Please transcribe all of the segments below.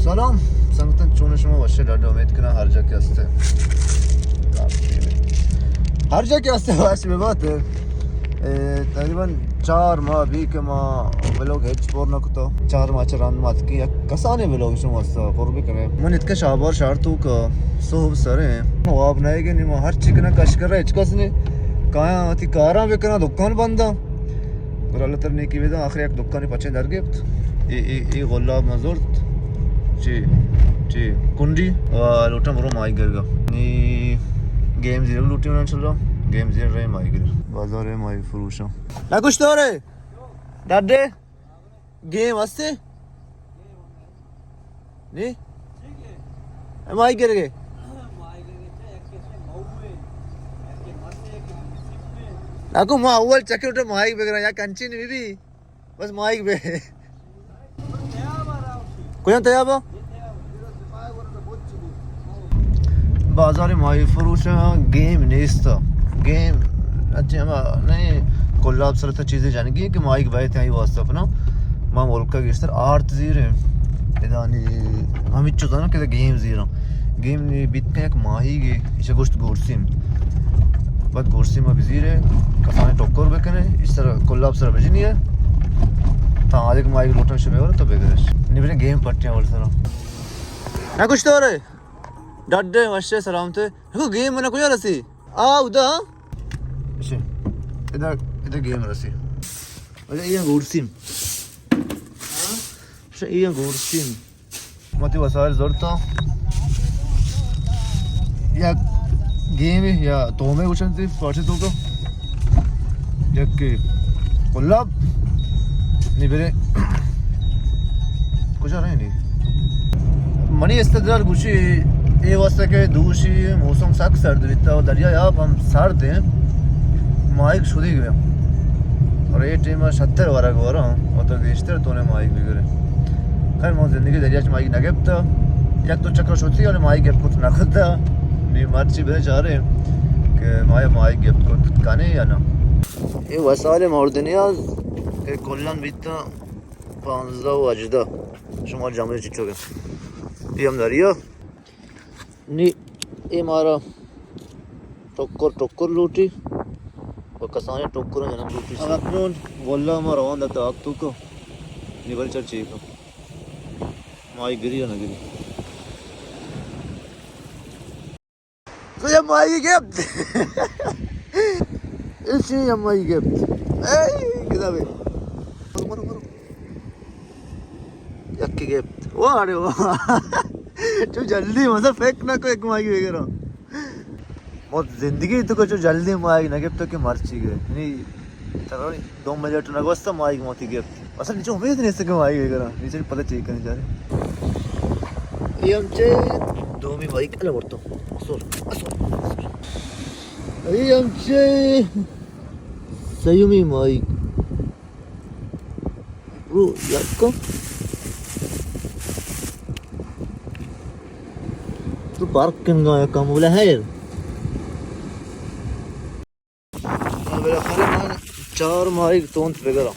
سلام سنگتاں، چون شما؟ وش ڈاڈ، امید کناں ہر جا کہ ہستے، ہر جا کہ ہستے وش ببات۔ اے، تقریباً چار ماہ بی کہ ما ولاگ ہچ پر نہ کتا۔ چار ماہ چہ رند ما اتکیں یک کسانیں ولاگ شما واسطہ پر بکنیں۔ من اتکاں شہبار شہر توکا، صحب سریں، واب نہ گے، نی ما ہر چی کناں کش کراں، ہچ کس نے کایاں، وتی کاراں بکناں، دکان بنداں۔ گڑا اللہ ترا نیکی بداں، آخر یک دکانے پچیں در گپت۔ اے، اے، اے غلاب ما زرت۔ چی؟ چی؟ کنڈی؟ و لوٹاں برو ماہی گرگا۔ نی گیم زیرگ لوٹی من انشاءاللہ۔ گیم زیر رہے ماہی گر۔ بازار ماہی فروشاں۔ نہ کچھ تو رہے؟ ڈاڈے؟ گیم ہستے؟ نی؟ اے ماہی گرگے؟ ناکو ما اول چکر اٹھے ماہی بگراں یا کنچی نی بی۔ بس ماہیگ بے۔ کجام تیاب؟ بازار ماہی فروش گیم نیست۔ گیم اچھے ہما نہیں، کلاب سر تا چیزیں جنگی کہ ماہیگ بے تھے واسطہ اپنا۔ ما ملک کا گیشتر آرت زیر ہیں۔ ادانی ہمیں چوزانا کہ گیم زیراں۔ گیم نی بیت کہ یک ماہیگے، ایشا گوشت گورسیم۔ بعد گورسیم ءَ بزیرے، کسانیں ٹکر بکنے، ایش سر کلاب سر بجنی ہے۔ تا آدھے کہ ماہیگ لوٹن شبے ور تو بگرش۔ نی بجن گیم پٹیاں ول سر۔ نہ کچھ تو رہے؟ ڈڈے، وشے، سلامتے۔ دیکھو گیم من کجا رسی؟ آ، ادا۔ اچھا، ادھر، ادھر گیم رسی۔ اچھا، یہ گورسیم۔ اچھا، یہ گورسیم۔ وتی وسائل زرتاں۔ یک گیمے یا تومے گوشنتی پارٹی توکا۔ یک کلاب نی برے۔ کجا رہے نی؟ منی استدلال گوشی اے واسطہ کہ دوشی موسم سک سرد بیتا و دریا آپ ہم سرد ہیں۔ ماہیگ شدیگ بیا۔ اور اے ٹیم شتر ورگ وراں، و تو گیشتر تونے ماہیگ بگرے۔ خیر، ما زندگی دریا چ ماہیگ نہ گپتا۔ یک دو چکر شتی، ولی ماہیگ گپ کت نہ کتا۔ نی مرچی بے چارے کہ ما ماہیگ گپ کت کنے یا نہ۔ اے وسائل مورد نیاز، اے کلن بیتا پانزدہ و ہژدہ۔ شما جمعے چچو گے۔ اے ہم دریا۔ نی اے مارا ٹکر ٹکر لوٹی و کسانیں ٹکر جنگ لوٹی۔ اکنون واللہ ما روان دا تاک توکا۔ نی بل چر چیکا۔ ماہیگ گری یا نہ گری۔ تو یا ماہیگ گپت۔ اسی یا ماہیگ گپت۔ اے، کتابے۔ مرو، مرو، مرو۔ یکے گپت۔ واہ رے واہ۔ چو جلدی مزہ فکر نہ کو یک ماہیگ بگراں۔ ما زندگی توکا چو جلدی ماہیگ نہ گپتا کہ مرچی گئے۔ یعنی ترا دو منٹ نہ گوستا ماہیگ موتی گپت۔ اصل نیچے امید نیست کہ ماہیگ بگراں۔ نیچے پتہ چیک کرنے چارے۔ اے ہم چے دومی ماہیگ الا ورتو۔ اسور، اسور، اسور۔ اے ہم چے سیومی ماہیگ۔ برو، یکو۔ تو پارک کنگا یا کم بولا ہے۔ بالاخره من چار ماہیگ تونت بگراں۔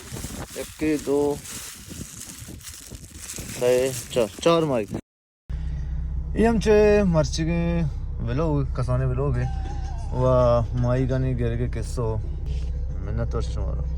یکے، دو، سئے، چار۔ چار ماہیگ۔ اے ہم چہ مرچیگیں ولوگ، کسانیں ولوگ ہے۔ و ماہیگانی گرگے قصو۔ منت وار شمارا۔